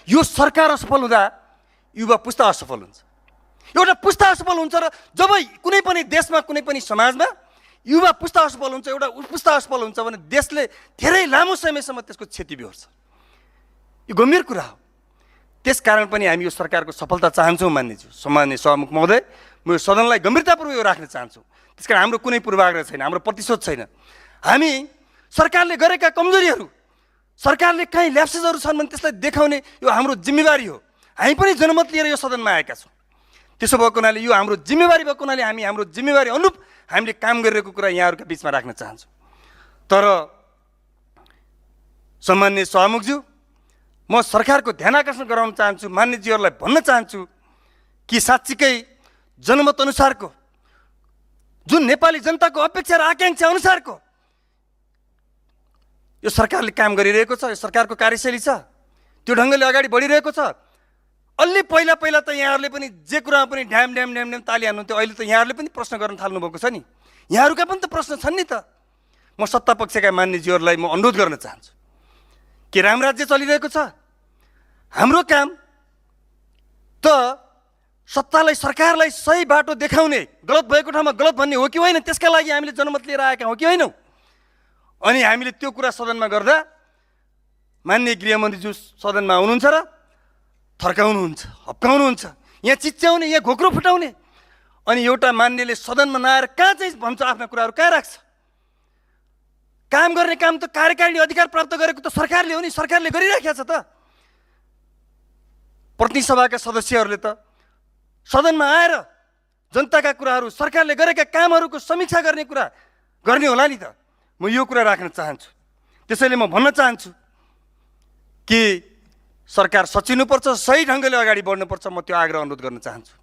यो सरकार असफल हुँदा युवा पुस्ता असफल हुन्छ। एउटा पुस्ता असफल हुन्छ र जब कुनै पनि देशमा कुनै पनि समाजमा युवा पुस्ता असफल हुन्छ, एउटा पुस्ता असफल हुन्छ भने देशले धेरै लामो समयसम्म त्यसको क्षति बिहोर्छ। यो गम्भीर कुरा हो। त्यसकारण पनि हामी यो सरकारको सफलता चाहन्छौँ। सम्माननीय सभामुख महोदय, म यो सदनलाई गम्भीरतापूर्वक यो राख्न चाहन्छु। त्यसकारण हाम्रो कुनै पूर्वाग्रह छैन, हाम्रो प्रतिशोध छैन। हामी सरकारले गरेका कमजोरीहरू, सरकारले कहीँ ल्याप्सेसहरू छन् भने त्यसलाई देखाउने यो हाम्रो जिम्मेवारी हो। हामी पनि जनमत लिएर यो सदनमा आएका छौँ। त्यसो भएको हुनाले यो हाम्रो जिम्मेवारी भएको हुनाले हामी हाम्रो जिम्मेवारी अनुरूप हामीले काम गरिरहेको कुरा यहाँहरूका बिचमा राख्न चाहन्छौँ। तर सम्माननीय सभामुखज्यू, म सरकारको ध्यान आकर्षण गराउन चाहन्छु, मान्यज्यूहरूलाई भन्न चाहन्छु कि साँच्चीकै जनमत अनुसारको, जुन नेपाली जनताको अपेक्षा र आकाङ्क्षा अनुसारको यो सरकारले काम गरिरहेको छ, यो सरकारको कार्यशैली छ, त्यो ढङ्गले अगाडि बढिरहेको छ। अलि पहिला त यहाँहरूले पनि जे कुरामा पनि ढ्याम ढ्याम ढ्याम ढ्याम ताली हान्नुहुन्थ्यो, अहिले त यहाँहरूले पनि प्रश्न गर्न थाल्नुभएको छ नि। यहाँहरूका पनि त प्रश्न छन् नि त। म सत्ता पक्षका मान्यज्यूहरूलाई म अनुरोध गर्न चाहन्छु कि रामराज्य चलिरहेको छ। हाम्रो काम त सत्तालाई, सरकारलाई सही बाटो देखाउने, गलत भएको ठाउँमा गलत भन्ने हो कि होइन, त्यसका लागि हामीले जनमत लिएर आएका हौँ कि होइनौँ। अनि हामीले त्यो कुरा सदनमा गर्दा माननीय गृहमन्त्रीज्यू सदनमा आउनुहुन्छ र थर्काउनुहुन्छ, हप्काउनुहुन्छ, यहाँ चिच्याउने, यहाँ घोक्रो फुटाउने। अनि एउटा मान्यले सदनमा नआएर कहाँ चाहिँ भन्छ, आफ्ना कुराहरू कहाँ राख्छ? काम गर्ने काम त कार्यकारिणी अधिकार प्राप्त गरेको त सरकारले हो नि, सरकारले गरिराखेको छ त। प्रतिनिधि सभाका सदस्यहरूले त सदनमा आएर जनताका कुराहरू, सरकारले गरेका कामहरूको समीक्षा गर्ने कुरा गर्ने होला नि त। म यो कुरा राख्न चाहन्छु। त्यसैले म भन्न चाहन्छु कि सरकार सचिनुपर्छ, सही ढङ्गले अगाडि बढ्नुपर्छ। म त्यो आग्रह अनुरोध गर्न चाहन्छु।